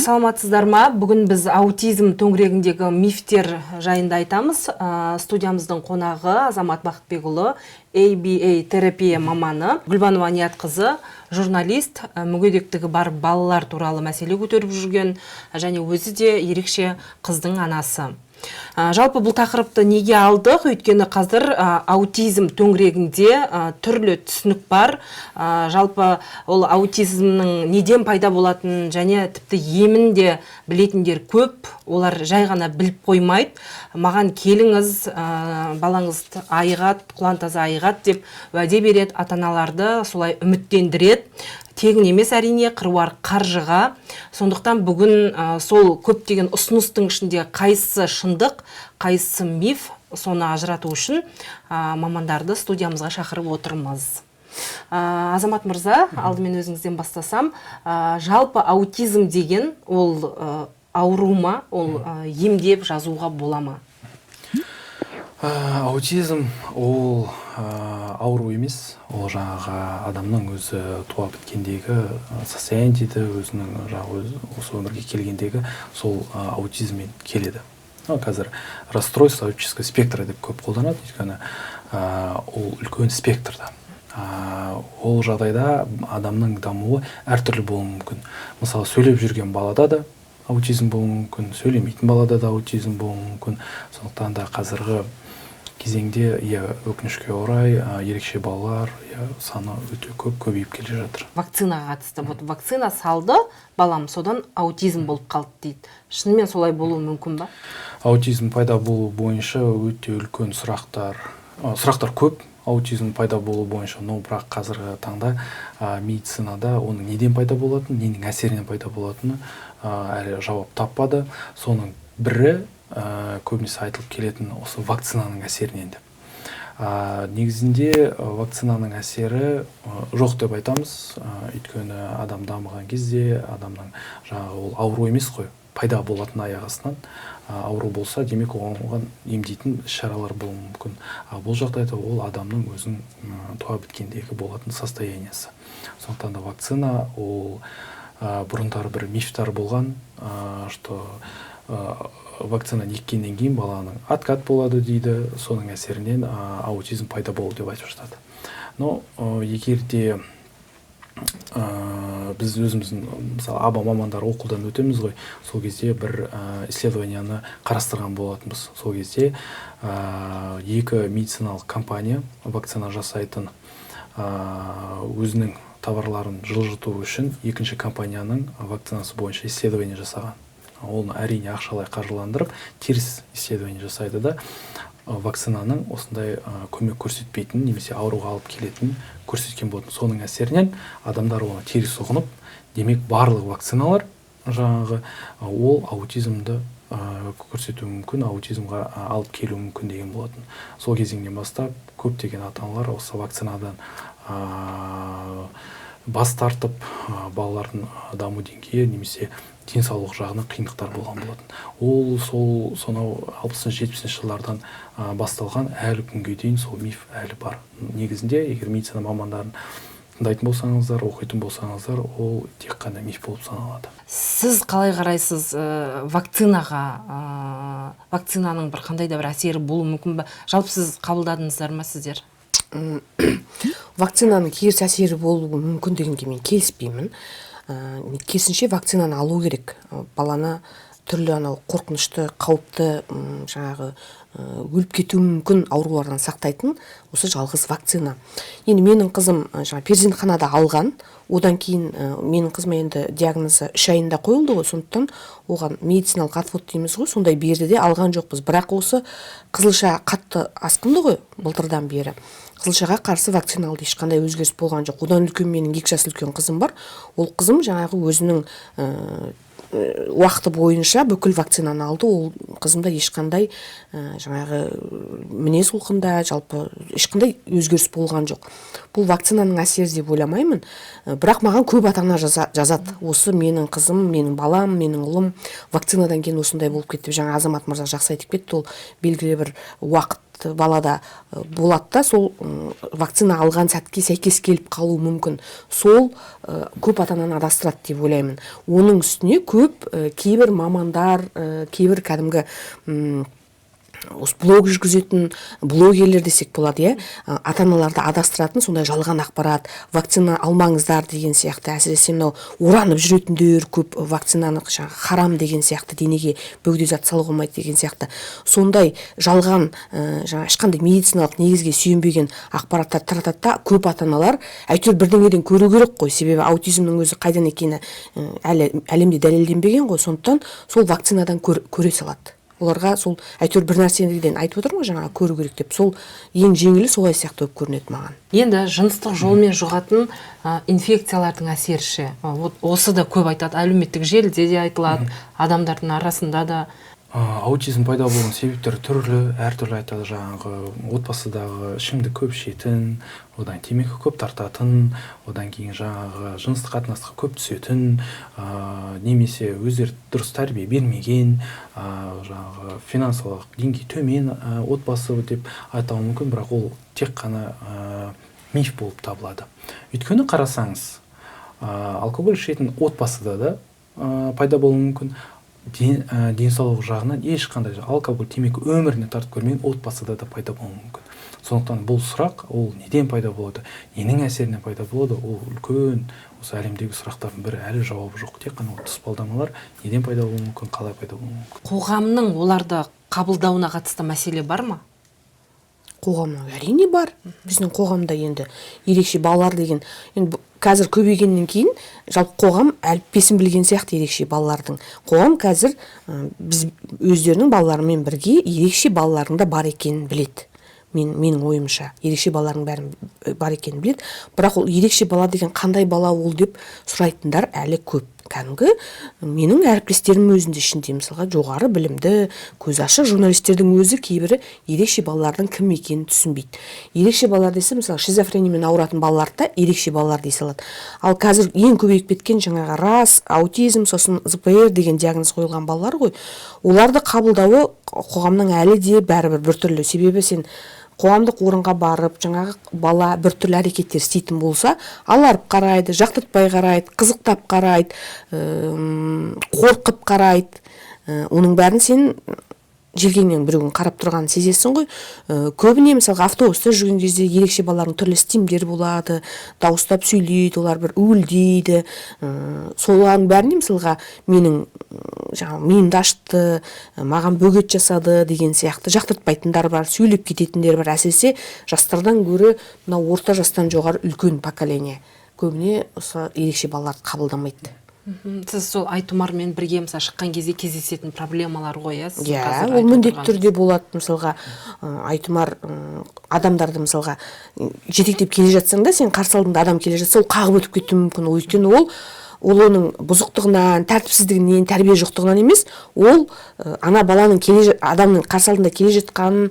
Саламатсыздар ма? Бүгін біз аутизм төңірегіндегі мифтер жайында айтамыз. Студиямыздың қонағы Азамат Бақытбекұлы, ABA терапия маманы, Гүлбану Аниятқызы, журналист, мүгедектігі бар балалар туралы мәселе көтеріп жүрген және өзі де ерекше қыздың анасы. Жалпы бұл тақырыпты неге алдық? Өйткені қазір аутизм төңірегінде түрлі түсінік бар. Жалпы ол аутизмнің неден пайда болатынын және тіпті емін де білетіндер көп. Олар жай ғана біліп қоймайды. Маған келіңіз, балаңыз айығады, құлан таза айығады деп уәде береді, ата-аналарды солай үміттендіреді. Тегін емес, әрине, қыруар қаржыға. Сондықтан бүгін сол көптеген ұсыныстың ішінде қайсысы шындық, қайсысы миф, соны ажырату үшін мамандарды студиямызға шақырып отырмыз. Азамат мырза, алдымен өзіңізден бастасам, жалпы аутизм деген ол ауру ма, ол емдеп жазуға бола ма? Аутизм ол ауру емес, ол жаңағы адамның өзі туа біткендегі состояние дейді, өзінің жаңағы осы өмірге келгендегі сол аутизммен келеді. Ну, қазір расстройство аутического спектра деп көп қолданады, өйткені ол үлкен спектрда. Ол жағдайда адамның дамуы әртүрлі болуы мүмкін. Мысалы, сөйлеп жүрген балада да аутизм болуы мүмкін, сөйлемейтін балада да аутизм болуы мүмкін. Сондықтан да қазіргі кезеңде, иә, өкінішке орай, ерекше балалар, иә, саны өте көп көбейіп келе жатыр. Вакцинаға қатысты, вот вакцина салды балам, содан аутизм болып қалды дейді. Шынымен солай болуы мүмкін ба? Аутизм пайда болу бойынша өте үлкен сұрақтар көп аутизм пайда болу бойынша. Но бірақ қазіргі таңда медицинада оның неден пайда болатыны, ненің әсерінен пайда болатыны әлі жауап таппады. Соның бірі, көбінесе айтылып келетін, осы вакцинаның әсерінен деп. Негізінде вакцинаның әсері жоқ деп айтамыз, өйткені адам дамыған кезде адамның жаңағы ол ауру емес қой, пайда болатын аяқ астынан. Ауру болса, демек, оған емдейтін іс шаралар болуы мүмкін. А бұл жағдайда ол адамның өзінің туа біткендегі болатын состояниесі. Сондықтан да вакцина ол бұрындары бір мифтар болған, что вакцина еккеннен кейін баланың откат болады дейді, соның әсерінен аутизм пайда болды деп айтып жатады. Но егер де біз өзіміздің, мысалы, АБА мамандары оқудан өтеміз ғой, сол кезде бір исследованияны қарастырған болатынбыз. Сол кезде екі медициналық компания вакцина жасайтын өзінің товарларын жылжыту үшін екінші компанияның вакцинасы бойынша исследование жасаған. Оны, әрине, ақшалай қаржыландырып, теріс исследование жасайды да, вакцинаның осындай көмек көрсетпейтінін немесе ауруға алып келетінін көрсеткен болатын. Соның әсерінен адамдар оны теріс ұғынып, демек, барлық вакциналар жаңағы ол аутизмді көрсетуі мүмкін, аутизмға алып келуі мүмкін деген болатын. Сол кезеңнен бастап көптеген ата аналар осы вакцинадан бас тартып, балалардың даму деңгейі немесе денсаулық жағынан қиындықтар болған болатын. Ол сол сонау 60-70 жылдардан басталған, әлі күнге дейін сол миф әлі бар. Негізінде, егер медицина мамандарын тыңдайтын болсаңыздар, оқитын болсаңыздар, ол тек қана миф болып саналады. Сіз қалай қарайсыз вакцинаға? Вакцинаның бір қандай да бір әсері болуы мүмкін ба? Жалпы сіз қабылдадыңыздар ма, сіздер? Вакцинаның теріс әсері болуы мүмкін дегенге мен келіспеймін. Керісінше, вакцинаны алу керек. Баланы түрлі анау қорқынышты, қауіпті, жаңағы өліп кетуі мүмкін аурулардан сақтайтын осы жалғыз вакцина. Енді менің қызым жаңа перзентханада алған. Одан кейін менің қызыма енді диагнозы 3 айында қойылды ғой, сондықтан оған медициналық отвод дейміз ғой, сондай берді де, алған жоқпыз. Бірақ осы қызылша қатты асқынды ғой былтырдан бері, қызылшаға қарсы вакцина алды, ешқандай өзгеріс болған жоқ. Одан үлкен менің 2 жас үлкен қызым бар. Ол қызым жаңағы өзінің уақыты бойынша бүкіл вакцинаны алды. Ол қызымда ешқандай жаңағы мінез құлқында, жалпы ешқандай өзгеріс болған жоқ. Бұл вакцинаның әсері деп ойламаймын. Бірақ маған көп ата ана жазады: осы менің қызым, менің балам, менің ұлым вакцинадан кейін осындай болып кетті деп. Жаңа Азамат мырза жақсы айтып кетті, ол белгілі бір уақыт Балада болады да, сол вакцина алған сәтке сәйкес келіп қалуы мүмкін. Сол көп ата ананы адастырады деп ойлаймын. Оның үстіне көп кейбір мамандар, кейбір кәдімгі осы блог жүргізетін блогерлер десек болады, иә, ата аналарды адастыратын сондай жалған ақпарат, вакцина алмаңыздар деген сияқты. Әсіресе мынау оранып жүретіндер көп, вакцинаны жаңағы харам деген сияқты, денеге бөгде зат салуға болмайды деген сияқты. Сондай жалған, жаңа ешқандай медициналық негізге сүйенбеген ақпараттар таратады да, көп ата аналар әйтеуір бірдеңеден көру керек қой, себебі аутизмнің өзі қайдан екені әлі әлемде дәлелденбеген ғой. Сондықтан сол вакцинадан көре салады. Оларға сол әйтеуір бір нәрседен айтып отырмын ғой, жаңағы көру керек деп, сол ең жеңілі солай сияқты болып көрінеді маған. Енді жыныстық жолмен жұғатын инфекциялардың әсері ше? Вот осы да көп айтады, әлеуметтік желіде де айтылады, адамдардың арасында да. Аутизм пайда болуының себептері түрлі, әртүрлі айтады. Жаңағы отбасыдағы ішімдік көп ішетін, одан темекі көп тартатын, одан кейін жаңағы жыныстық қатынасқа көп түсетін, немесе өздері дұрыс тәрбие бермеген, жаңағы финансылық деңгейі төмен отбасы деп айтуы мүмкін. Бірақ ол тек қана миф болып табылады. Өйткені қарасаңыз, алкоголь ішетін отбасыда да пайда болуы мүмкін. Денсаулық жағынан ешқандай алкоголь, темекі өміріне тартып көрмеген отбасыда да пайда болуы мүмкін. Сондықтан бұл сұрақ, ол неден пайда болады, ненің әсерінен пайда болады, ол үлкен осы әлемдегі сұрақтардың бірі, әлі жауабы жоқ. Тек қана ол тұспалдамалар: неден пайда болуы мүмкін, қалай пайда болуы мүмкін. Қоғамның оларды қабылдауына қатысты мәселе бар ма? Қоғамның, әрине, бар. Біздің қоғамда енді ерекше балалар деген енді қазір көбейгеннен кейін жалпы қоғам әліппесін білген сияқты ерекше балалардың. Қоғам қазір біз өздерінің балаларымен бірге ерекше балалардың да бар екенін біледі. Менің ойымша, ерекше балалардың бәрін бар екенін біледі. Бірақ ол ерекше бала деген қандай бала ол деп сұрайтындар әлі көп. Кәдімгі менің әріптестерім өзінде ішінде, мысалға, жоғары білімді, көзі ашық журналистердің өзі кейбірі ерекше балалардың кім екенін түсінбейді. Ерекше балалар десе, мысалы, шизофрениямен ауыратын балаларды да ерекше балалар дей салады. Ал қазір ең көбейіп кеткен жаңағы РАС, аутизм, сосын ЗПР деген диагноз қойылған балалар ғой. Оларды қабылдауы қоғамның әлі де бәрібір біртүрлі. Себебі сен қоғамдық орынға барып, жаңағы бала біртүрлі әрекеттер істейтін болса, аларып қарайды, жақтыртпай қарайды, қызықтап қарайды, қорқып қарайды. Оның бәрін сен желкеңнен біреудің қарап тұрғанын сезесің ғой. Көбіне, мысалға, автобуста жүрген кезде ерекше балалардың түрлі стимдері болады, дауыстап сөйлейді, олар бір уілдейді. Солардың бәріне, мысалға, менің жаңағы миымды ашытты, маған бөгет жасады деген сияқты жақтыртпайтындар бар, сөйлеп кететіндер бар. Әсіресе жастардан гөрі мынау орта жастан жоғары үлкен поколение көбіне осы ерекше балаларды қабылдамайды. Сіз сол Айтұмармен бірге, мысалы, шыққан кезде кездесетін проблемалар ғой, иә, сіз Иә, қазір ол айтып міндетті отырғаныңыз. түрде болады. Мысалға, Айтұмар адамдарды, мысалға, жетектеп келе жатсаң да, сен қарсы алдыңда адам келе жатса, ол қағып өтіп кетуі мүмкін. Ол өйткені ол оның бұзықтығынан, тәртіпсіздігінен, тәрбие жоқтығынан емес, ол ана баланың адамның қарсы алдында келе жатқанын,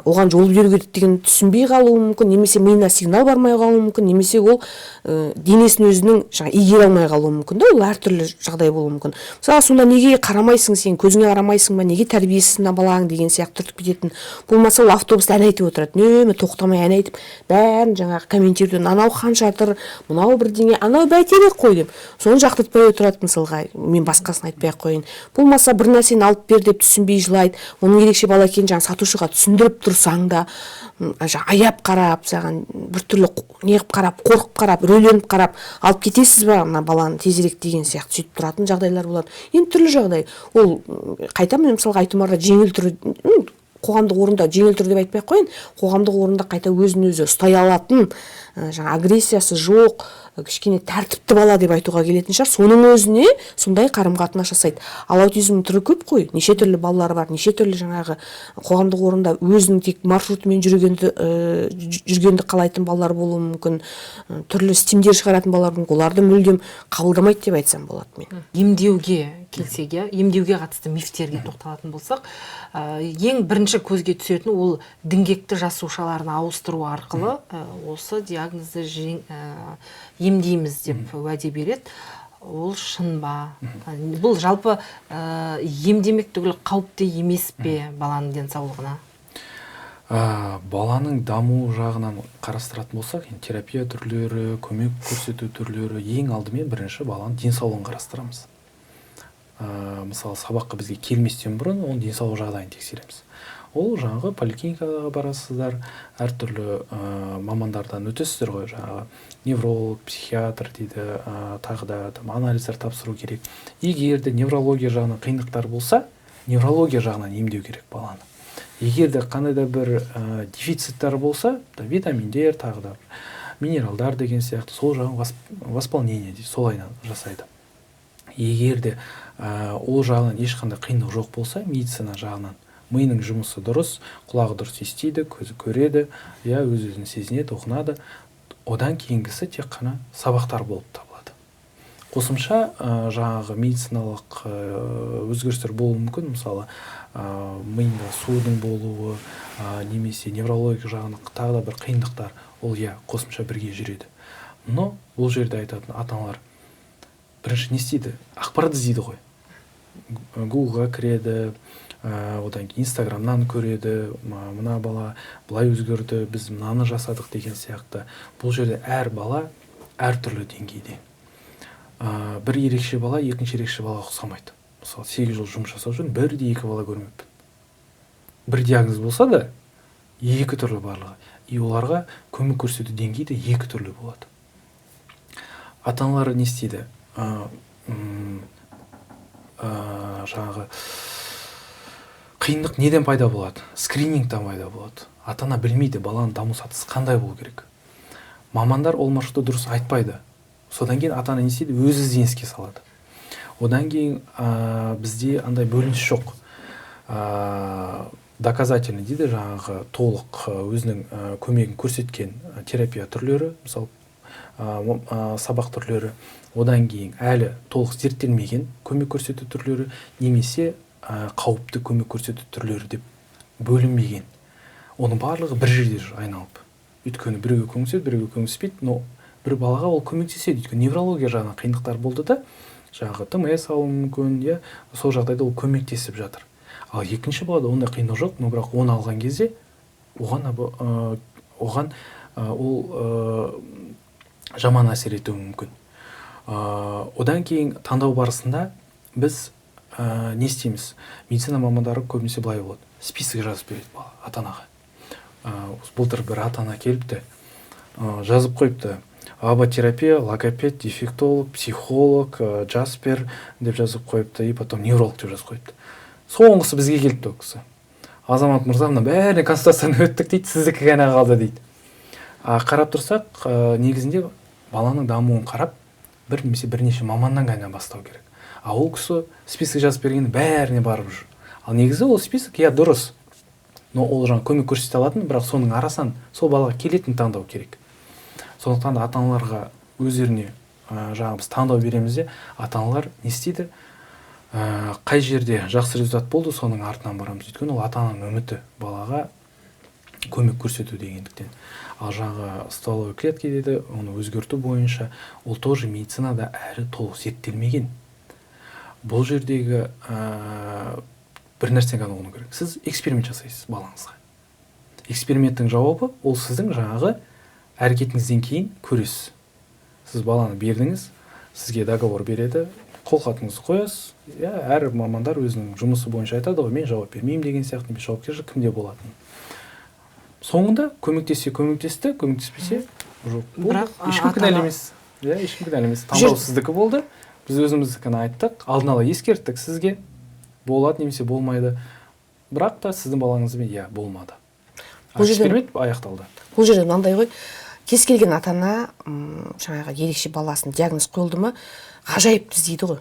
оған жол беру керек деген түсінбей қалуы мүмкін, немесе миына сигнал бармай қалуы мүмкін, немесе ол денесін өзінің жаңа игере алмай қалуы мүмкін да, ол әртүрлі жағдай болуы мүмкін. Мысалы, сонда неге қарамайсың сен, көзіңе қарамайсың ба, неге тәрбиесіз мына балаң деген сияқты түртіп кететін. Болмаса ол автобуста ән айтып отырады, үнемі тоқтамай ән айтып, бәрін жаңағы комментирует, анау хан шатыр, мынау бірдеңе, анау бәйтерек қой деп. Соны жақтыртпай отырады, мысалға, мен басқасын айтпай ақ қояйын. Болмаса бір нәрсені алып бер деп түсінбей жылайды. Оның ерекше бала екенін жаңа сатушыға түсіндіріп тұрсаң да, аяп қарап, саған біртүрлі неғып қарап, қорқып қарап, үрейленіп қарап, алып кетесіз ба мына баланы тезірек деген сияқты сөйтіп тұратын жағдайлар болады. Енді түрлі жағдай. Ол, қайта мен, мысалға, Айтұмарда жеңіл түрі, қоғамдық орында жеңіл түрі деп айтпай ақ қояйын, қоғамдық орында қайта өзін өзі ұстай алатын, жаңа агрессиясы жоқ, кішкене тәртіпті бала деп айтуға келетін шығар. Соның өзіне сондай қарым-қатынас жасайды. Ал аутизмнің түрі көп қой, неше түрлі балалар бар, неше түрлі жаңағы қоғамдық орында өзінің тек маршрутымен жүргенді қалайтын балалар болуы мүмкін, түрлі стимдер шығаратын балалар мүмкін. Оларды мүлдем қабылдамайды деп айтсам болады мен. Емдеуге келсек, иә, емдеуге қатысты мифтерге тоқталатын болсақ, ең бірінші көзге түсетін ол діңгекті жасушаларын ауыстыру арқылы, осы диагнозды емдейміз деп уәде береді. Ол шын ба? Бұл жалпы, емдемек түгіл қауіпті емес пе баланың денсаулығына? Баланың дамуы жағынан қарастыратын болсақ, енді терапия түрлері, көмек көрсету түрлері, ең алдымен бірінші баланың денсаулығын қарастырамыз. Мысалы, сабаққа бізге келместен бұрын оның денсаулық жағдайын тексереміз. Ол жаңағы поликлиникаға барасыздар, әртүрлі мамандардан өтесіздер ғой, жаңағы невролог, психиатр дейді, тағы да там анализдер тапсыру керек. Егер де неврология жағынан қиындықтар болса, неврология жағынан емдеу керек баланы. Егер де қандай да бір дефициттер болса, да, витаминдер, тағы да минералдар деген сияқты, сол жағын восполнение дейді, солайынан жасайды. Егер де ол жағынан ешқандай қиындық жоқ болса, медицина жағынан миының жұмысы дұрыс, құлағы дұрыс естиді, көзі көреді, иә, өз өзін сезінеді, ұғынады, одан кейінгісі тек қана сабақтар болып табылады. Қосымша жаңағы медициналық өзгерістер болуы мүмкін, мысалы, миында судың болуы, немесе неврология жағынан тағы да бір қиындықтар, ол, иә, қосымша бірге жүреді. Но бұл жерде айтатын, ата аналар бірінші не істейді? Ақпарат іздейді ғой, Гуглға кіреді, одан кейін Инстаграмнан көреді, мына бала былай өзгерді, біз мынаны жасадық деген сияқты. Бұл жерде әр бала әртүрлі деңгейде. Бір ерекше бала екінші ерекше балаға ұқсамайды. Мысалы, 8 жыл жұмыс жасап жүрмін, бірде екі бала көрмеппін. Бір диагноз болса да, екі түрлі барлығы, и оларға көмек көрсету деңгейі де екі түрлі болады. Ата аналар не істейді? Жаңағы қиындық неден пайда болады? Скринингтен пайда болады. Ата ана білмейді, баланың даму сатысы қандай болу керек. Мамандар ол маршрутты дұрыс айтпайды. Содан кейін ата ана не істейді? Өзі ізденіске салады. Одан кейін бізде андай бөлініс жоқ, доказательный дейді, жаңағы толық өзінің көмегін көрсеткен терапия түрлері, мысалы, сабақ түрлері, одан кейін әлі толық зерттелмеген көмек көрсету түрлері немесе қауіпті көмек көрсету түрлері деп бөлінбеген. Оның барлығы бір жерде жүр айналып, өйткені біреуге көмектеседі, біреуге көмектеспейді. Но бір балаға ол көмектеседі, өйткені неврология жағынан қиындықтар болды да, жаңағы ТМС алуы мүмкін, иә, сол жағдайда ол көмектесіп жатыр. Ал екінші балада ондай қиындық жоқ, но бірақ оны алған кезде оған ол жаман әсер етуі мүмкін. Одан кейін таңдау барысында біз не істейміз? Медицина мамандары көбінесе былай болады: список жазып береді бала ата анаға. Былтыр бір ата ана келіпті, жазып қойыпты: АБА-терапия, логопед, дефектолог, психолог, Джаспер деп жазып қойыпты, и потом невролог деп жазып қойыпты. Соңғысы бізге келіпті ол кісі: «Азамат мырза, мына бәріне консультациядан өттік, – дейді, – сіздікі ғана қалды», – дейді. А қарап тұрсақ, негізінде баланың дамуын қарап, бір немесе бірнеше маманнан ғана бастау керек. А ол кісі список жазып бергенде бәріне барып жүр. Ал негізі ол список, иә, дұрыс, но ол жаңағы көмек көрсете алатын, бірақ соның арасынан сол балаға келетін таңдау керек. Сондықтан да ата аналарға өздеріне жаңағы біз таңдау береміз де, ата аналар не істейді? Қай жерде жақсы результат болды, соның артынан барамыз, өйткені ол ата ананың үміті балаға көмек көрсету дегендіктен. Ал жаңағы стволовой клетки дейді, оны өзгерту бойынша ол тоже медицинада әлі толық зерттелмеген. Бұл жердегі бір нәрсені ғана ұғыну керек: сіз эксперимент жасайсыз балаңызға, эксперименттің жауабы ол сіздің жаңағы әрекетіңізден кейін көресіз. Сіз баланы бердіңіз, сізге договор береді, қолхатыңызды қоясыз, иә. Әр мамандар өзінің жұмысы бойынша айтады ғой, мен жауап бермеймін деген сияқты, немесе жауапкершілік кімде болатынын. Соңында көмектессе, көмектесті, көмектеспесе, жоқ, болды. Бірақ, ешкім ата кінәлі ана- емес, иә, ешкім кінәлі емес. Таңдау сіздікі болды, біз өзіміздікін айттық, алдын ала ескерттік сізге, болады немесе болмайды. Бірақ та сіздің балаңызбен, иә, болмады. Бұл жерде- Эксперимент аяқталды. Бұл жерде мынандай ғой: кез келген ата ана жаңағы ерекше баласын диагноз қойылды ма, ғажайыпты іздейді ғой.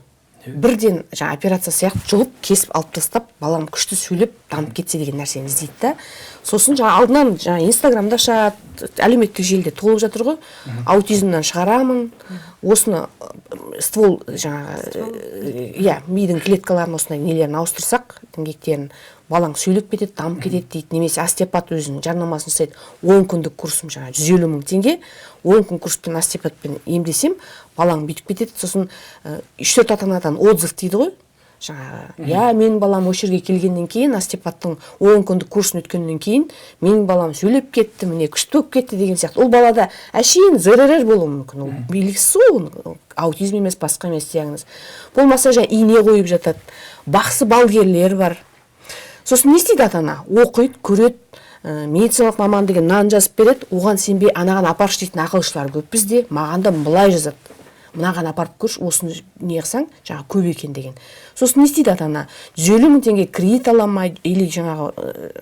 Бірден жаңа операция сияқты жұлып, кесіп алып тастап, балам күшті сөйлеп, дамып кетсе деген нәрсені іздейді да. Сосын жаңа алдынан жаңа Инстаграмда шығады, әлеуметтік желіде толып жатыр ғой: аутизмнен шығарамын осыны, ствол жаңағы, иә, мидың клеткаларын, осындай нелерін ауыстырсақ, діңгектерін, балаң сөйлеп кетеді, дамып кетеді дейді. Немесе остеопат өзінің жарнамасын жасайды: 10 күндік курсым жаңағы 150 000 теңге, 10 күн курспен, остеопатпен емдесем, балаң бүйтіп кетеді. Сосын үш төрт ата анадан отзыв дейді ғой. Жаңағы, иә, менің балам осы жерге келгеннен кейін, остеопаттың 10 күндік курсын өткеннен кейін менің балам сөйлеп кетті, міне күшті болып кетті деген сияқты. Ол балада әшейін ЗРР болуы мүмкін, ол белгісіз ғой, оның аутизм емес, басқа емес диагноз. Болмаса жаңа ине қойып жатады, бақсы балгерлер бар. Сосын не істейді ата-ана? Оқиды, көреді, медициналық маман деген мынаны жазып береді, оған сенбей анаған апаршы дейтін ақылшылар көп бізде. Маған да былай жазады, мынаған апарып көрші, осыны не қылсаң, жаңағы көп екен деген. Сосын не істейді ата-ана? 150 мың теңге кредит ала ма, или жаңағы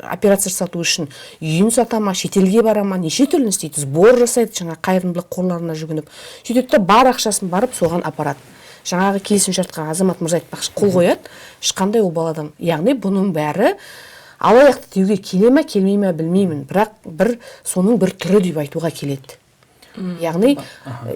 операция жасату үшін үйін сата ма, шетелге бара ма, неше түрлі істейді, сбор жасайды, жаңағы қайырымдылық қорларына жүгініп. Сөйтеді да бар ақшасын барып соған апарады. Жаңағы келісімшартқа Азамат мырза айтпақшы, қол қояды, ешқандай ол баладан. Яғни бұның бәрі алаяқты деуге келе ма, келмей ма, білмеймін, бірақ бір соның бір түрі деп айтуға келеді. Яғни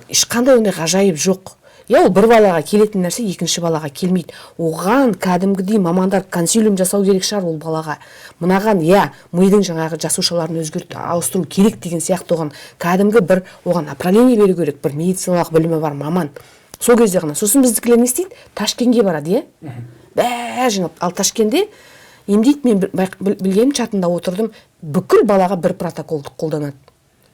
ешқандай ондай ғажайып жоқ. Иә, ол бір балаға келетін нәрсе екінші балаға келмейді. Оған кәдімгідей мамандар консилиум жасау керек шығар ол балаға. Мынаған, иә, мидың жаңағы жасушаларын өзгерт, ауыстыру керек деген сияқты, оған кәдімгі бір оған направление беру керек, бір медициналық білімі бар маман. Сол кезде ғана. Сосын біздікілер не істейді? Ташкентке барады, иә? Бәрі жиналып. Ал Ташкентте емдейді, мен білгенім, чатында отырдым, бүкіл балаға бір протоколды қолданады.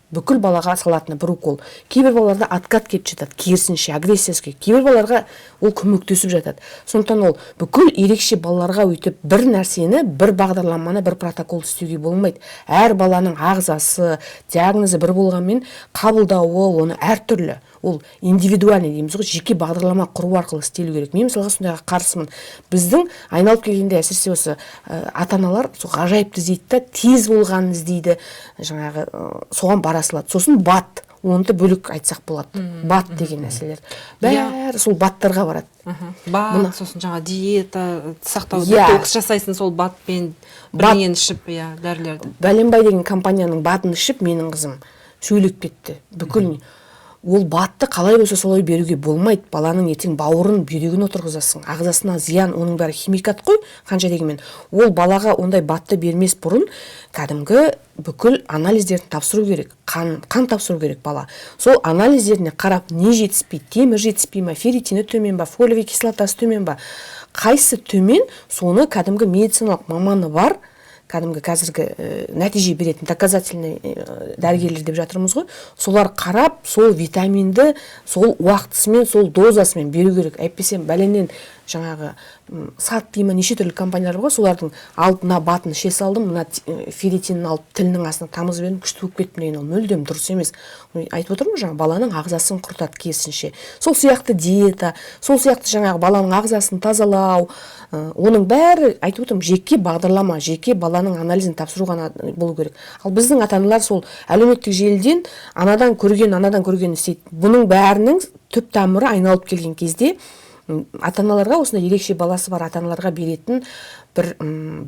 Бүкіл балаға салатыны бір укол. Кейбір балаларда откат кетіп жатады, керісінше агрессиясы. Кейбір балаларға ол көмектесіп жатады. Сондықтан ол бүкіл ерекше балаларға өйтіп бір нәрсені, бір бағдарламаны, бір протокол істеуге болмайды. Әр баланың ағзасы, диагнозы бір болғанмен, қабылдауы оны әртүрлі. Ол индивидуальный дейміз ғой, жеке бағдарлама құру арқылы істелу керек. Мен мысалға сондайға қарсымын. Біздің айналып келгенде әсіресе осы ата-аналар сол ғажайыпты іздейді да, тез болғанын іздейді, жаңағы соған бара салады. Сосын БАД, оны да бөлек айтсақ болады. БАД деген нәрселер. Бәрі сол БАДтарға барады. БАД, сосын жаңа диета сақтау, детокс жасайсың сол БАДпен, бірдеңені ішіп, иә, дәрілерді. Бәленбай деген компанияның БАДын ішіп, менің қызым сөйлеп кетті. Бүкіл ол БАДты қалай болса солай беруге болмайды. Баланың ертең бауырын, бүйрегін отырғызасың, ағзасына зиян, оның бәрі химикат қой, қанша дегенмен. Ол балаға ондай БАДты бермес бұрын кәдімгі бүкіл анализдерін тапсыру керек, қан тапсыру керек бала. Сол анализдеріне қарап, не жетіспейді, темір жетіспей ма, ферритині төмен ба, фолиевый кислотасы төмен ба, қайсы төмен, соны кәдімгі медициналық маманы бар, кәдімгі қазіргі нәтиже беретін доказательный дәрігерлер деп жатырмыз ғой, солар қарап, сол витаминді сол уақытысымен, сол дозасымен беру керек. Әйтпесе бәленнен жаңағы сат дей ма, неше түрлі компаниялар бар ғой, солардың алып мына БАДын іше салдым, мына ферритинін алып тілінің астына тамызып едім, күшті болып кеттім деген, ол мүлдем дұрыс емес. Айтып отырмын ғой, жаңағы баланың ағзасын құртады керісінше. Сол сияқты диета, сол сияқты жаңағы баланың ағзасын тазалау, оның бәрі, айтып отырмын, жеке бағдарлама, жеке баланың анализін тапсыру ғана болу керек. Ал біздің ата аналар сол әлеуметтік желіден анадан көрген, анадан көрген істейді. Бұның бәрінің түп тамыры айналып келген кезде ата аналарға, осындай ерекше баласы бар ата аналарға беретін бір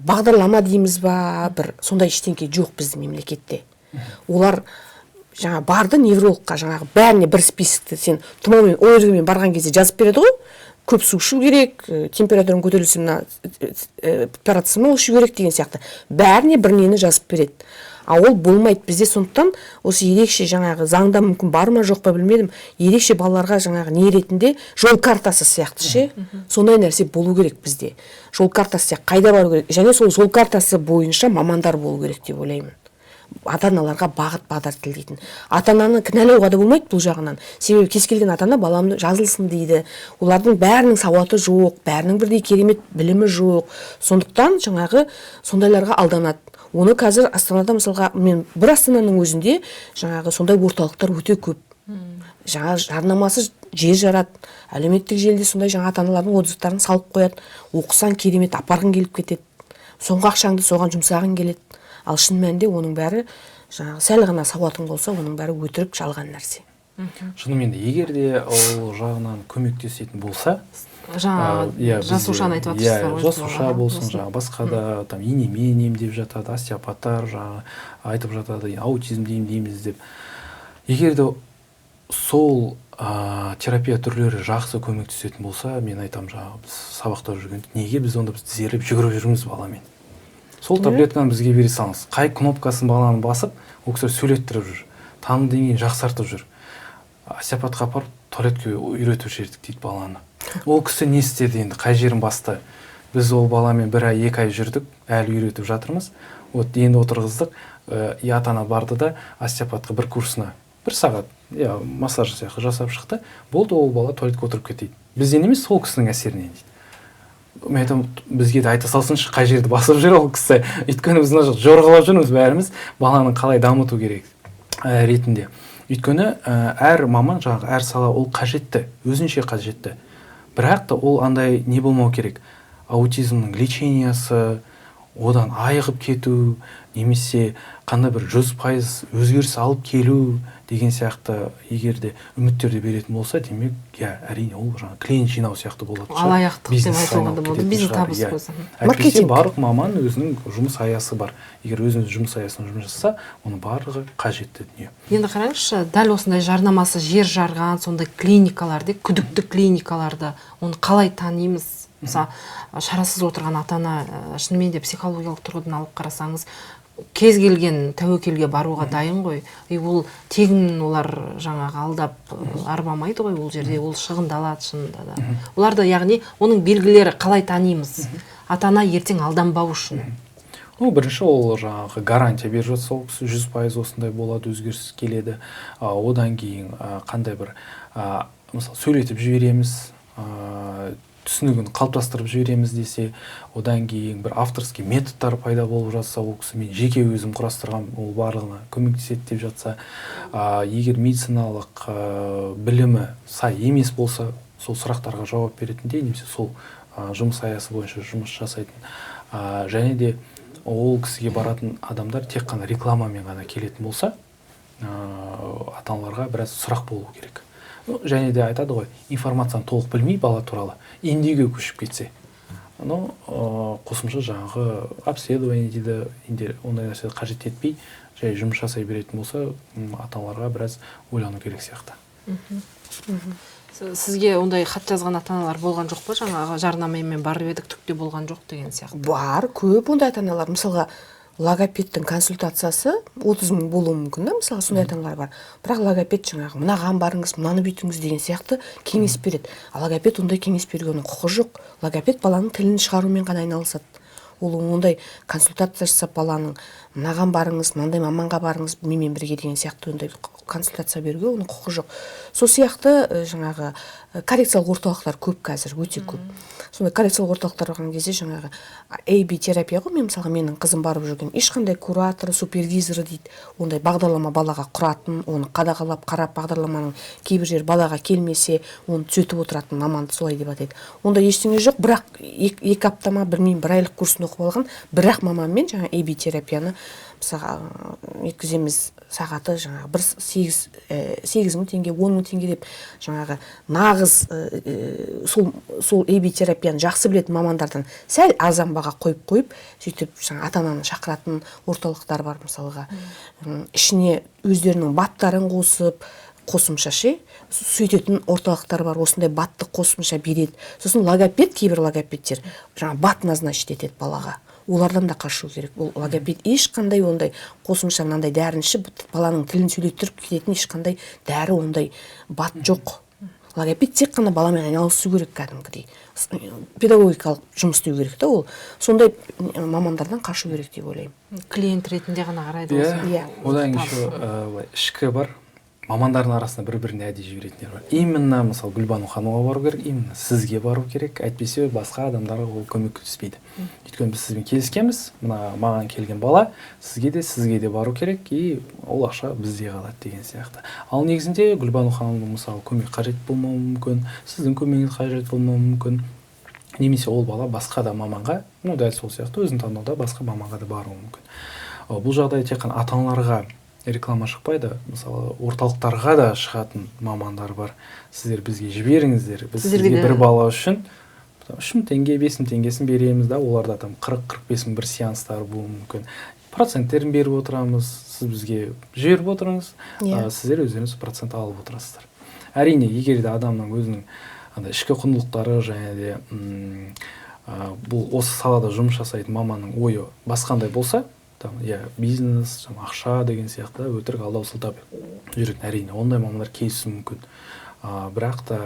бағдарлама дейміз ба, бір сондай ештеңке жоқ біздің мемлекетте. Олар жаңа барды неврологқа, жаңағы бәріне бір списокті сен тұмаумен, ОРВИ-мен барған кезде жазып береді ғой, көп су ішу керек, температураң көтерілсе мына парацетамол ішу керек деген сияқты, бәріне бір нені жазып береді. А ол болмайды бізде. Сондықтан осы ерекше жаңағы заңда мүмкін бар ма, жоқ па, білмедім, ерекше балаларға жаңағы не ретінде жол картасы сияқты ше, сондай нәрсе болу керек бізде. Жол картасы сияқты, қайда бару керек, және сол жол картасы бойынша мамандар болу керек деп ойлаймын, ата аналарға бағыт бағдар тілдейтін. Ата ананы кінәлауға да болмайды бұл жағынан, себебі кез келген ата ана баламды жазылсын дейді. Олардың бәрінің сауаты жоқ, бәрінің бірдей керемет білімі жоқ, сондықтан жаңағы сондайларға алданады. Оны қазір Астанада, мысалға, мен бір Астананың өзінде жаңағы сондай орталықтар өте көп, жаңа жарнамасы жер жарады, әлеуметтік желіде сондай жаңа ата аналардың отзывтарын салып қояды. Оқысаң керемет, апарғың келіп кетеді, соңғы ақшаңды соған жұмсағың келеді. Ал шын мәнінде оның бәрі жаңағы сәл ғана сауатың болса, оның бәрі өтірік, жалған нәрсе. Шынымен де, егер де ол жағынан көмектесетін болса, жаңағы иә, бізде, жасушаны айтып иә, жатырсыздар ғой, жасуша болсын, Сосын. жаңағы басқа да там инемен емдеп жатады, остеопаттар жаңағы айтып жатады, аутизмді емдейміз деп. Егер де сол терапия түрлері жақсы көмектесетін болса, мен айтамын, жаңағы біз сабақта жүргенде неге біз онда біз тізерлеп жүгіріп жүрміз баламен? Сол таблетканы бізге бере салыңыз. Қай кнопкасын баланы басып, ол кісілер сөйлеттіріп жүр, таным деңгейін жақсартып жүр. Остеопатқа апарып туалетке үйретіп жібердік дейді баланы. Ол кісі не істеді енді, қай жерін басты? Біз ол баламен 1 ай, 2 ай жүрдік, әлі үйретіп жатырмыз. Вот енді отырғыздық, и ата-ана барды да остеопатқа бір курсына 1 сағат, иә, массаж сияқты жасап шықты. Болды, ол бала туалетке отырып кетті дейді. Бізден емес, сол кісінің әсерінен дейді. Мен айтамын, бізге де айта салсыншы, қай жерді басып жүр ол кісі. Өйткені біз мына жақта жорғалап жүрміз бәріміз, баланы қалай дамыту керек ретінде. Өйткені әр маман, жаңағы әр сала ол қажетті, өзінше қажетті. Бірақ та ол андай не болмау керек. Аутизмнің лечениясы, одан айығып кету, немесе қандай бір 100% өзгеріс алып келу деген сияқты, егер де үміттерді беретін болса, демек, иә, әрине, ол жаңағы клиент жинау сияқты болатын шығар. Алаяқтық деп Бизнес айтуға да айналып болады. кететін Бизнес шығар, табыс иә. көзі. Әйтпесе Маркетинг. барлық маман өзінің жұмыс аясы бар. Егер өзінің жұмыс аясында жұмыс жасаса, оның барлығы қажетті дүние. Енді қараңызшы, дәл осындай жарнамасы жер жарған сондай клиникаларды, күдікті клиникаларды, оны қалай танимыз? Мысалы, шарасыз отырған ата-ана, шынымен де психологиялық тұрғыдан алып қарасаңыз, кез келген тәуекелге баруға дайын ғой. И ол тегін олар жаңағы алдап арбамайды ғой, ол жерде ол шығындалады шынында да. Оларды, яғни оның белгілері қалай танимыз? Ата-ана ертең алданбау үшін. Ну, бірінші ол жаңағы гарантия беріп жатса, ол кісі 100% осындай болады, өзгеріс келеді. Одан кейін қандай бір, мысалы, сөйлетіп жібереміз, түсінігін қалыптастырып жібереміз десе, одан кейін бір авторский методтар пайда болып жатса, ол кісі мен жеке өзім құрастырған, ол барлығына көмектеседі деп жатса, егер медициналық білімі сай емес болса, сол сұрақтарға жауап беретіндей, немесе сол жұмыс аясы бойынша жұмыс жасайтын, және де ол кісіге баратын адамдар тек қана рекламамен ғана келетін болса, ата-аналарға біраз сұрақ болу керек. Ну, және де айтады ғой, информацияны толық білмей бала туралы емдеуге көшіп кетсе, ну, қосымша жаңағы обследование дейді, енді ондай нәрсе қажет етпей жай жұмыс жасай беретін болса, ата-аналарға біраз ойлану керек сияқты. Сізге ондай хат жазған ата-аналар болған жоқ па? Жаңағы жарнамамен барып едік, түк те болған жоқ деген сияқты. Бар, көп ондай ата-аналар. Мысалға, логопедтің консультациясы 30 мың болуы мүмкін да, мысалға, сондай ата-аналар бар. Бірақ логопед жаңағы мынаған барыңыз, мынаны бүйтіңіз деген сияқты кеңес береді. А логопед ондай кеңес беруге оның құқы жоқ. Логопед баланың тілін шығарумен ғана айналысады. Ол ондай консультация жасап, баланың мынаған барыңыз, мынандай маманға барыңыз, менімен бірге деген сияқты ондай консультация беруге оның құқы жоқ. Сол сияқты жаңағы коррекциялық орталықтар көп қазір, өте көп. Сондай коррекциялық орталықтар барған кезде жаңағы ABA терапия ғой, мен мысалға, менің қызым барып жүрген, ешқандай кураторы, супервизоры дейді, ондай бағдарлама балаға құратын, оны қадағалап, қарап, бағдарламаның кейбір жері балаға келмесе, оны түзетіп отыратын маманды солай деп атайды. Ондай ештеңе жоқ, бірақ екі апта ма, білмеймін, бір айлық курсын оқып алған, бірақ маманмен жаңа ABA терапияны мысалға өткіземіз, сағаты жаңағы бір 8 мың теңге, 10 мың теңге деп, жаңағы нағыз сол ABA терапияны жақсы білетін мамандардан сәл арзан баға қойып, сөйтіп жаңа ата ананы шақыратын орталықтар бар мысалға. Ішіне өздерінің БАДтарын қосып, қосымша ше сөйтетін орталықтар бар, осындай БАДты қосымша береді. Сосын логопед, кейбір логопедтер жаңа БАД назначить етеді балаға, олардан да қашу керек. Ол логопед ешқандай ондай қосымша мынандай дәріні ішіп баланың тілін сөйлеттіріп кететін ешқандай дәрі, ондай БАД жоқ. Логопед тек қана баламен айналысу керек, кәдімгідей педагогикалық жұмыс істеу керек та. Ол сондай мамандардан қашу керек деп ойлаймын. Клиент ретінде ғана қарайды Иә. осы. Иә. Одан кейін еще былай ішкі бар мамандардың арасында бір біріне әдейі жіберетіндер бар. Именно, мысалы, Гүлбану ханымға бару керек, именно сізге бару керек, әйтпесе басқа адамдарға ол көмектеспейді, өйткені біз сізбен келіскенбіз, мына маған келген бала сізге де бару керек, и ол ақша бізде қалады деген сияқты. Ал негізінде Гүлбану ханымның, мысалы, көмек қажет болмауы мүмкін, сіздің көмегіңіз қажет болмауы мүмкін, немесе ол бала басқа да маманға, ну, дәл сол сияқты өзін таңдауда басқа маманға да баруы мүмкін. Бұл жағдай тек қана ата аналарға реклама шықпайды, мысалы, орталықтарға да шығатын мамандар бар: сіздер бізге жіберіңіздер, біз Сіздерге сізге де- бір бала үшін 3000 теңге, 5000 теңгесін береміз да. Оларда там 40-45 мың бір сеанстар болуы мүмкін, проценттерін беріп отырамыз, сіз бізге жіберіп отырыңыз, сіздер өздеріңіз процент алып отырасыздар. Әрине, егер де адамның өзінің андай ішкі құндылықтары және де бұл осы салада жұмыс жасайтын маманның ойы басқандай болса, там, иә, бизнес, там, ақша деген сияқты өтірік алдау сылтап жүретін, әрине, ондай мамандар кездесуі мүмкін. Бірақ та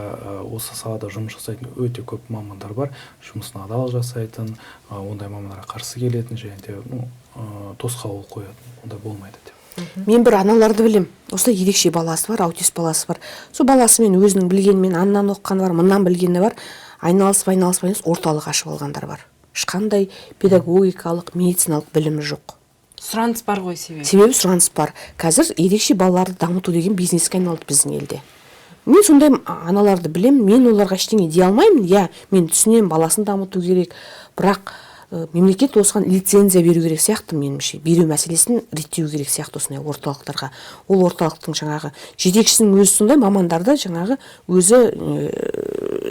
осы салада жұмыс жасайтын өте көп мамандар бар, жұмысын адал жасайтын, ондай мамандарға қарсы келетін және де тосқауыл қоятын, ондай болмайды деп. Мен бір аналарды білем, осылай ерекше баласы бар, аутист баласы бар. Сол баласымен өзінің білгенімен, аннан оқығаны бар, мыннан білгені бар, айналысып, айналысып, айналысып орталық ашып алғандар бар. Ешқандай педагогикалық, медициналық білімі жоқ. Сұраныс бар ғой себебі. Себебі сұраныс бар. Қазір ерекше балаларды дамыту деген бизнеске айналды біздің елде. Мен сондай аналарды білемін, мен оларға ештеңе дей алмаймын. Иә, мен түсінемін, баласын дамыту керек, бірақ мемлекет осыған лицензия беру керек сияқты меніңше. Беру мәселесін реттеу керек сияқты осындай орталықтарға. Ол орталықтың жаңағы жетекшісінің өзі сондай мамандарды жаңағы өзі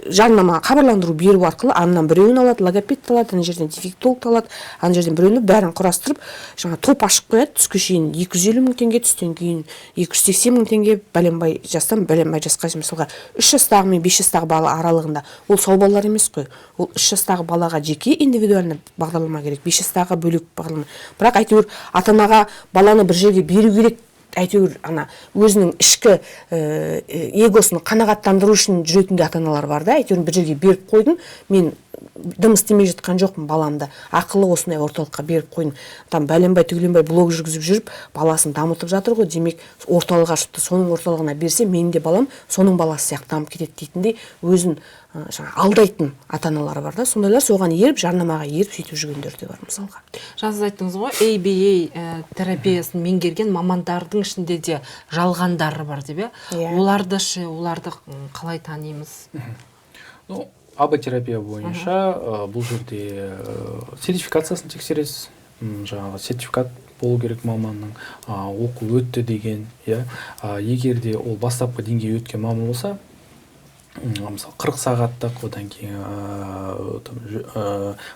жарнама, хабарландыру беру арқылы аннан біреуін алады, логопедті алады, ана жерден дефектологты алады, ана жерден біреуін, бәрін құрастырып, жаңа топ ашып қояды. Түске шейін 250 мың теңге, түстен кейін 280 мың теңге, бәленбай жастан бәленбай жасқа. Мысалға, 3 жастағы мен 5 жастағы бала аралығында, ол сау балалар емес қой. Ол 3 жастағы балаға жеке, индивидуально бағдарлама керек, 5 жастағы бөлек бағдарлама. Бірақ әйтеуір ата анаға баланы бір жерге беру керек, әйтеуір ана өзінің ішкі эгосын қанағаттандыру үшін жүретін де ата аналар бар да. Әйтеуір бір жерге беріп қойдым, мен дым істемей жатқан жоқпын, баламды ақылы осындай орталыққа беріп қойдым, там бәленбай түгеленбай блог жүргізіп жүріп баласын дамытып жатыр ғой, демек орталық ашыпты, соның орталығына берсе, менің де балам соның баласы сияқты дамып кетеді дейтіндей өзін жаңа алдайтын ата аналар бар да. Сондайлар соған еріп, жарнамаға еріп сөйтіп жүргендер де бар мысалға. Жаңа сіз айттыңыз ғой, ABA терапиясын меңгерген мамандардың ішінде де жалғандары бар деп, иә? Иә. Оларды ше, оларды қалай танимыз? Ну, АБА терапия бойынша бұл жерде сертификациясын тексересіз. Жаңағы сертификат болу керек маманның, оқу өтті деген, иә. Егер де ол бастапқы деңгей өткен маман болса, мысалы, 40 сағаттық, одан кейін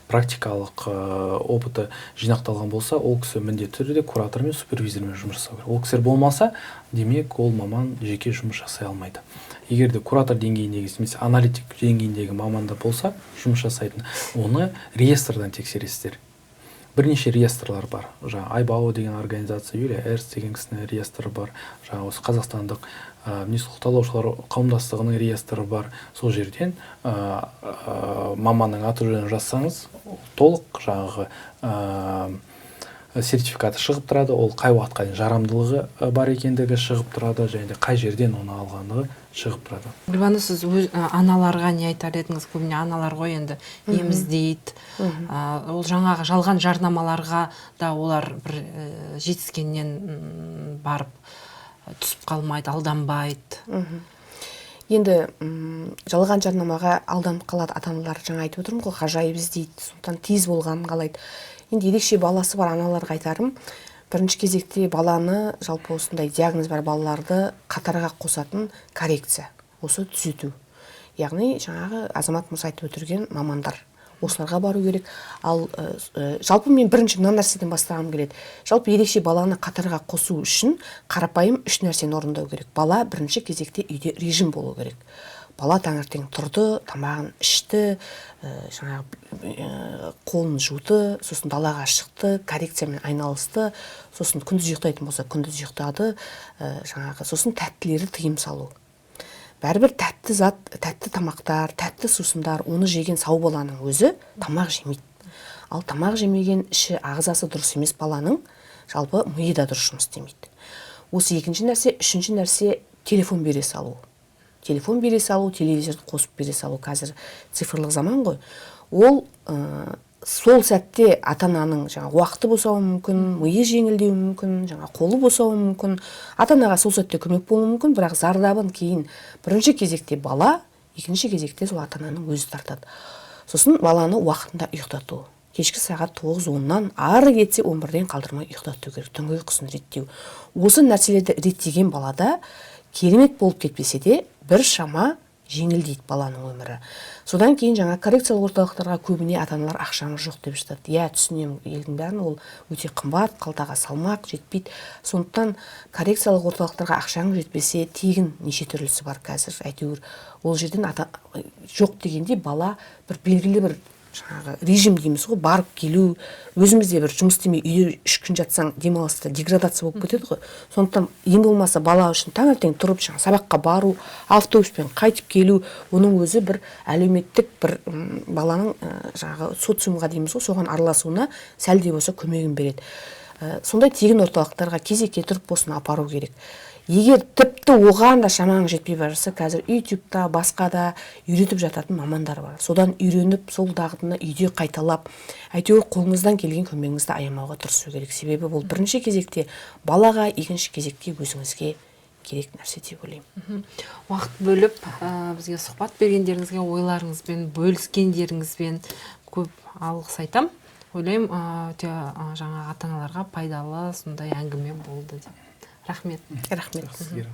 практикалық опыты жинақталған болса, ол кісі міндетті түрде куратормен, супервизормен жұмыс жасау керек. Ол кісілер болмаса, демек ол маман жеке жұмыс жасай алмайды. Егер де куратор деңгейіндегі немесе аналитик деңгейіндегі мамандар болса жұмыс жасайтын, оны реестрдан тексересіздер. Бірнеше реестрлар бар. Жаңа Айбао деген организация, Юлия Эрс деген кісінің реестрі бар. Жаңа осы Қазақстандық мінез-құлық талдаушылар қауымдастығының реестрі бар. Сол жерден маманның аты жөнін жазсаңыз, толық жаңағы сертификаты шығып тұрады, ол қай уақытқа дейін жарамдылығы бар екендігі шығып тұрады, және де қай жерден оны алғандығы шығып тұрады. Гүлбану, сіз өз аналарға не айтар едіңіз? Көбіне аналар ғой енді ем іздейді. Ол жаңағы жалған жарнамаларға да олар бір жетіскеннен барып түсіп қалмайды, алданбайды. Енді жалған жарнамаға алданып қалады ата-аналар, жаңа айтып отырмын ғой, ғажайып іздейді, сондықтан тез болғанын қалайды. Енді ерекше баласы бар аналарға айтарым, бірінші кезекте баланы, жалпы осындай диагноз бар балаларды қатарға қосатын коррекция, осы түзету. Яғни жаңағы Азамат мырза айтып өтірген мамандар, осыларға бару керек. Ал жалпы мен бірінші мына нәрседен бастағым келеді. Жалпы ерекше баланы қатарға қосу үшін қарапайым үш нәрсені орындау керек. Бала бірінші кезекте үйде режим болу керек. Бала таңертең тұрды, тамағын ішті, жаңағы қолын жуды, сосын далаға шықты, коррекциямен айналысты, сосын күндіз ұйықтайтын болса күндіз ұйықтады, жаңағы сосын тәттілері тыйым салу. Бәрібір тәтті зат, тәтті тамақтар, тәтті сусындар, оны жеген сау баланың өзі тамақ жемейді. Ал тамақ жемеген, іші ағзасы дұрыс емес баланың жалпы миы да дұрыс жұмыс істемейді. Осы екінші нәрсе. Үшінші нәрсе телефон бере салу. Телефон бере салу, телевизорды қосып бере салу. Қазір цифрлық заман ғой. Ол сол сәтте ата-ананың жаңа уақыты босауы мүмкін, миы жеңілдеуі мүмкін, жаңа қолы босауы мүмкін. Ата-анаға сол сәтте көмек болуы мүмкін, бірақ зардабын кейін бірінші кезекте бала, екінші кезекте сол ата-ананың өзі тартады. Сосын баланы уақытында ұйықтату. Кешкі сағат 9-10-нан ары кетсе 11-ден қалдырмай ұйықтату керек, түнгі ұйқысын реттеу. Осы нәрселерді реттеген балада керемет болып кетпесе де бір шама жеңілдейді баланың өмірі. Содан кейін жаңа коррекциялық орталықтарға көбіне ата-аналар ақшамыз жоқ деп жатады. Иә, түсінемін, елдің бәрін ол өте қымбат, қалтаға салмақ жетпейді. Сондықтан коррекциялық орталықтарға ақшаң жетпесе тегін неше түрлісі бар қазір. Әйтеуір ол жерден ата жоқ дегенде бала бір белгілі бір Жаңағы режим дейміз ғой, барып келу. Өзіміз де бір жұмыс істемей, үйде 3 күн жатсаң, демалыста деградация болып кетеді ғой. Сондықтан ең болмаса бала үшін таңертең тұрып, жаңағы сабаққа бару, автобуспен қайтып келу, оның өзі бір әлеуметтік бір баланың жаңағы социумға дейміз ғой, соған араласуына сәл де болса көмегін береді. Сондай тегін орталықтарға кезекке тұрып болсын, апару керек. Егер тіпті оған да шамаң жетпей бара жатса, қазір Ютубта, басқа да үйретіп жататын мамандар бар. Содан үйреніп, сол дағдыны үйде қайталап, әйтеуір қолыңыздан келген көмегіңізді аямауға тырысу керек. Себебі бұл бірінші кезекте балаға, екінші кезекте өзіңізге керек нәрсе деп ойлаймын. Уақыт бөліп, бізге сұхбат бергендеріңізге, ойларыңызбен бөліскендеріңізбен көп алғыс айтамын. Ойлаймын, өте жаңағы ата аналарға пайдалы сондай әңгіме болды деп. Рахмет. Рахмет. Сізге.